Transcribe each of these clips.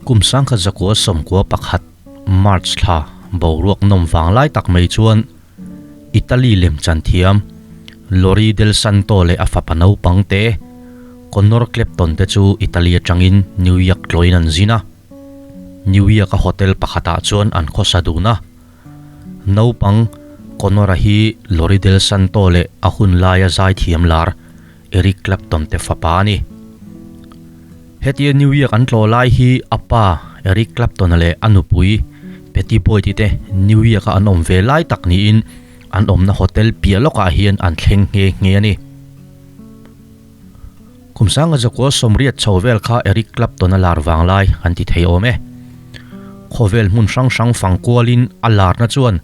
Kum 1991 March thla boruak nawm vang lai tak mai chuan Italy lemchan thiam Lori Del Santo leh a fapa naupang te Connor Clapton te chu Italy atangin New York tlawhin an zin a. New York a hotel pakhatah chuan an khawsa dun a. Naupang Connor-a hi Lori Del Santo leh a hun laia zaithiam lar Eric Clapton te fapa a ni. Hetia New York an tlawh lai hi a pa Eric Clapton-a leh a nupui Pattie Boyd-i te New York-a an awm ve lai tak niin an awmna hotel piah lawkah hian an thleng nghe nghe a ni. Kum sanga zakua sawmriat chho vel kha Eric Clapton-a lar vang lai an ti thei awm e. Khawvel hmun hrang hrang fang kualin a larna chuan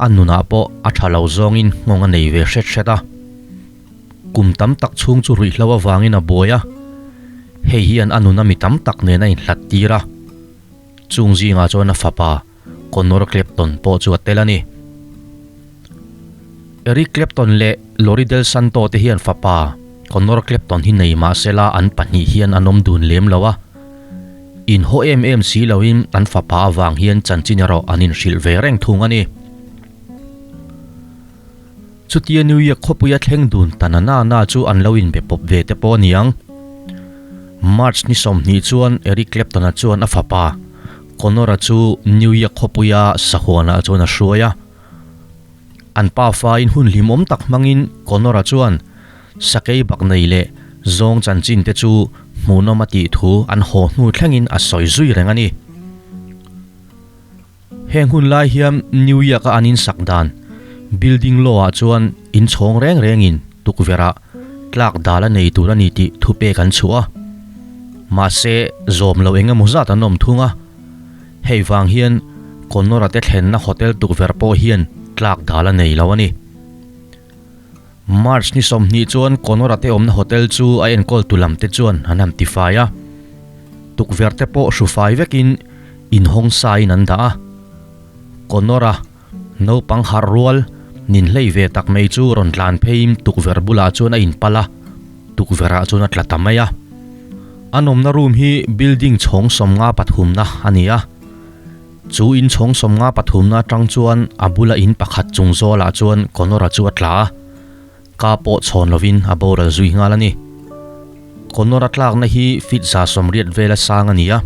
a nunah pawh a tha lo zawngin nghawng a nei ve hret hret a. Kum tam tak chhung chu ruihhlo avangin a buai a, hei hian a nuna mi tam tak nen a inhlat tir a. Chung zingah chuan a fapa Connor Clapton pawh chu a tel a ni. Eric Clapton leh Lori Del Santo te hian fapa Connor Clapton hi nei mahsela an pahnih hian an awm dun lem lo a. Inhaw em em si loin an fapa avang hian chanchin erawh an inhrilh ve reng thung a ni. Chutia New York khawpuia thleng dun ta na na na chu an lo inbe pawp ve te pawh a ni ang. March ni 20 chuan Eric Clapton-a chuan a fapa Connor-a chu New York khawpuia sahuanah chuan a hruai a. An pafain hun hlimawm tak hmangin Connor-a chuan sakei bak nei leh zawng chanchin te chu hmuhnawm a tih thu an haw hnu thlengin a sawi zui reng a ni. Heng hun lai hian New York-a an insak dan building law-ah chuan inchhawng reng rengin tukverhah tlak dal a nei tur a ni tih thupek an chhuah a. Mahse, zawm lo eng emaw zat an awm thung a. Hei vang hian Connor-a te thlenna hotel tukverh pawh hian tlak dal a nei lo a ni. March ni 20 chuan Connor-a te awmna hotel chu a enkawl tu lam te chuan an han tifai a. Tukverh te pawh hru fai vekin inhawng sain an dah a. Connor-a naupang harh rual nin hlei ve tak mai chu rawn tlan pheiin tukverh bulah chuan a inpal a, tukverhah chuan a tla ta mai a. An awmna room hi building chhawng 53 na a ni a. Chu in chhawng 53 na atang chuan a bula in pakhat chung zawlah chuan Connor-a chu a tla a, ka pawh chhawn lovin a boral zui nghal a ni. Connor-a tlakna hi feet 180 vela sang a ni a,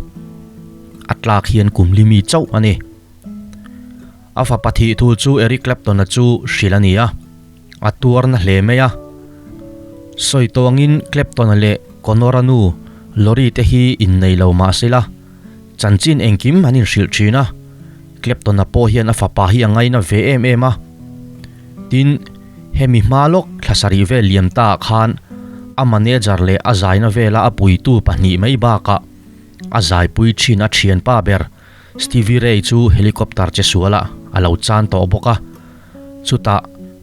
a tlak hian kum li mi chauh a ni. A fapa thih thu chu Eric Clapton-a chu hrilh a ni a, a tuar na hle mai a. Sawi tawngin Clapton-a leh Connor-a nu Lori te hi innei lo mah sela, Chanchin engkim an inhrilh thin a, Clapton-a pawh hian a fapa hi a ngaina ve em em a. Tin, hemi hma lawk thla sarih vel liam ta ah khan a manager leh a zaina vela a puitu pahnih mai bakah a zaipui thin a thianpa ber Stevie Ray chu helicopter che sualah a lo chan tawh bawk a. Chutah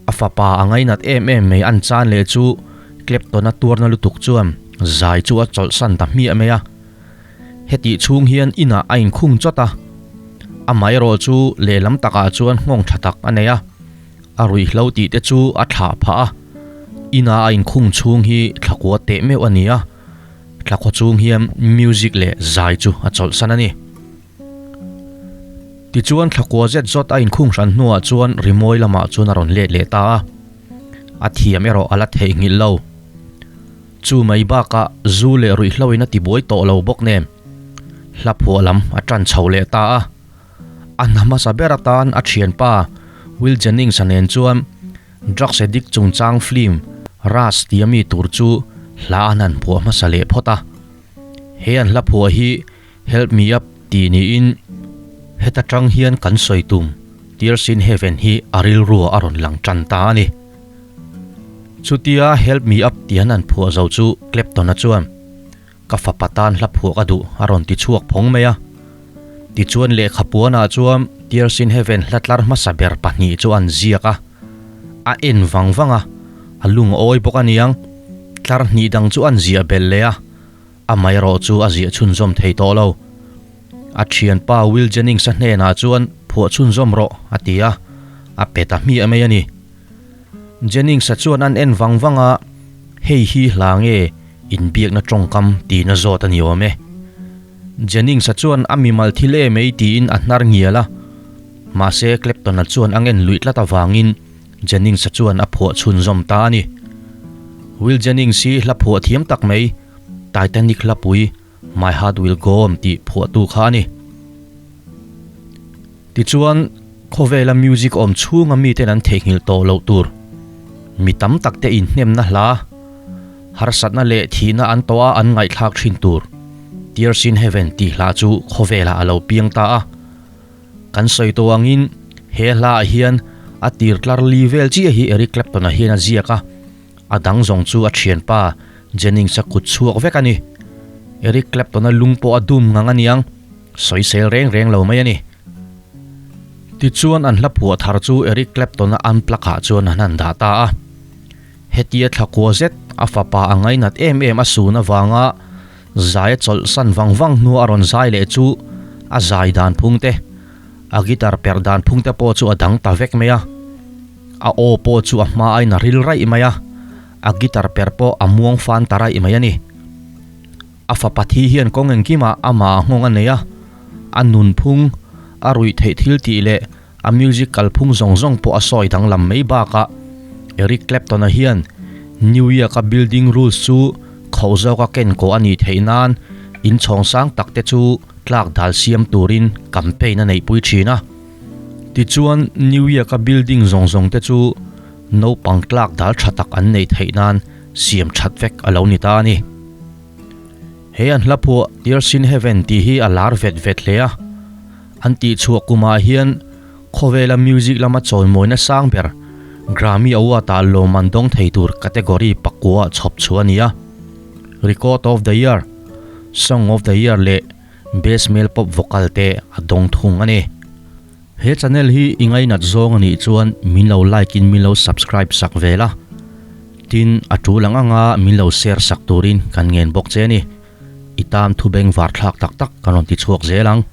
a fapa a ngainat em em mai an chan leh chu Clapton-a tuarna lutuk chuan zai chu a chawlhsan ta hmiah mai a. Hetih chhung hian inah a inkhung chawt a, amaherawh chu lehlam takah chuan nghawng tha tak a nei a, a ruihhlo tih te chu a thlah phah a, inah a inkhung chhung hi thlakua teh meuh a ni a, thlakua chung hian music leh zai chu a chawlhsan a ni. Tichuan thlakua zet zawt a inkhung hran hnuah chuan rimawi lamah chuan a rawn let leh ta a, a thiam erawh a la theihnghilh lo. Chu mai bakah zu leh ruihhloin a tibuai tawh lo bawk nen hla phuah lam a tan chho leh ta a. A hna hmasa ber atan a thianpa Will Jennings-a nen chuan drugs addict chungchang film Rush tia mi tur chu hla an han phuah hmasa leh phawt a. He an hla phuah hi Help Me Up tih niin heta tang hian kan sawi tum Tears in Heaven hi a rilruah a rawn lang tan ta a ni. Chutia Help Me Up tih an han phuah zo chu Clapton-a chuan, Ka fapa tan hla phuah ka duh a rawn ti chhuak phawng mai a. Tichuan lehkha puanah chuan Tears in Heaven hla tlar hmasa ber pahnih chu an ziak a. A en vang vang a, a lung a awi bawk a niang. Tlar hnih dang chu an ziah belh leh a, amaherawh chu a ziah chhunzawm thei tawh lo. A thianpa Will Jennings-a hnenah chuan phuah chhunzawm rawh a ti a, a pe ta hmiah mai a ni. Jennings-a chuan an en vang vang a, Hei hi hla nge inbiakna tawngkam tiin a zawt a ni awm e. Jennings-a chuan a mimal thil em ei tiin a hnar ngial a, mahse Clapton-a chuan a ngen luih tlat avangin Jennings-a chuan a phuah chhunzawm ta a ni. Will Jennings hi hla phuah thiam tak mai, Titanic hlapui My Heart Will Go On tih phuahtu kha a ni. Tichuan, khawvela music awm chhunga miten an theihnghilh tawh loh tur mi tam tak te inhnemna hla, harsatna leh thihna an tawh a an ngaihthlak thin tur Tears in Heaven tih hla chu khawvelah a lo piang ta a. Kan sawi tawh angin he hlaah hian a tir tlar li vel chiah hi Eric Clapton-a hian a ziak a. A dang zawng chu a thianpa Jennings-a kut chhuak vek a ni. Eric Clapton-a lung pawh a dum ngang a niang, sawisel reng reng lo mai a ni. Tichuan an hla phuah thar chu Eric Clapton-a unplug-ah chuan an han dah ta a. Hetia thlakua zet a fapa a ngainat em em a sun avanga zai a chawlhsan vang vang hnua a rawn zai leh chu a zai dan phung te, a guitar perh dan phung te pawh chu a dang ta vek mai a. A aw pawh chu a hma aiin a ril raih mai a, a guitar per pawh a muang fan ta raih mai a ni. A fapa thi hian kawng engkimah amah nghawng a nei a, a nunphung, a ruih theih thil tih leh a music kalphung zawng zawng pawh a sawi danglam mai bakah Eric Clapton-a hian New York-a building rules chu khauh zawka ken kawh a nih theih nan inchhawng sang tak te chu tlak dal siam turin campaign a neihpui thin a. Tichuan, New York-a building zawng zawng te chu naupang tlak dal tha tak an neih theih nan siam that vek a lo ni ta a ni. He an hla phuah Tears in Heaven tih hi a lar vet vet hle a. An tihchhuah kumah hian khawvela music lama chawimawina sang ber Grammy Award-ah lawmman dawng thei tur category pakua chhawp chhuah a ni a. Record of the Year, Song of the Year leh Best Male Pop Vocal te a dawng thung a ni. He channel hi i ngainat zawng a nih chuan min lo like in min lo subscribe sak ve la. Tin, a tul ang anga min lo share sak turin kan ngen bawk che a ni. I tan thu beng var thlak tak tak kan rawn ti chhuak zel ang.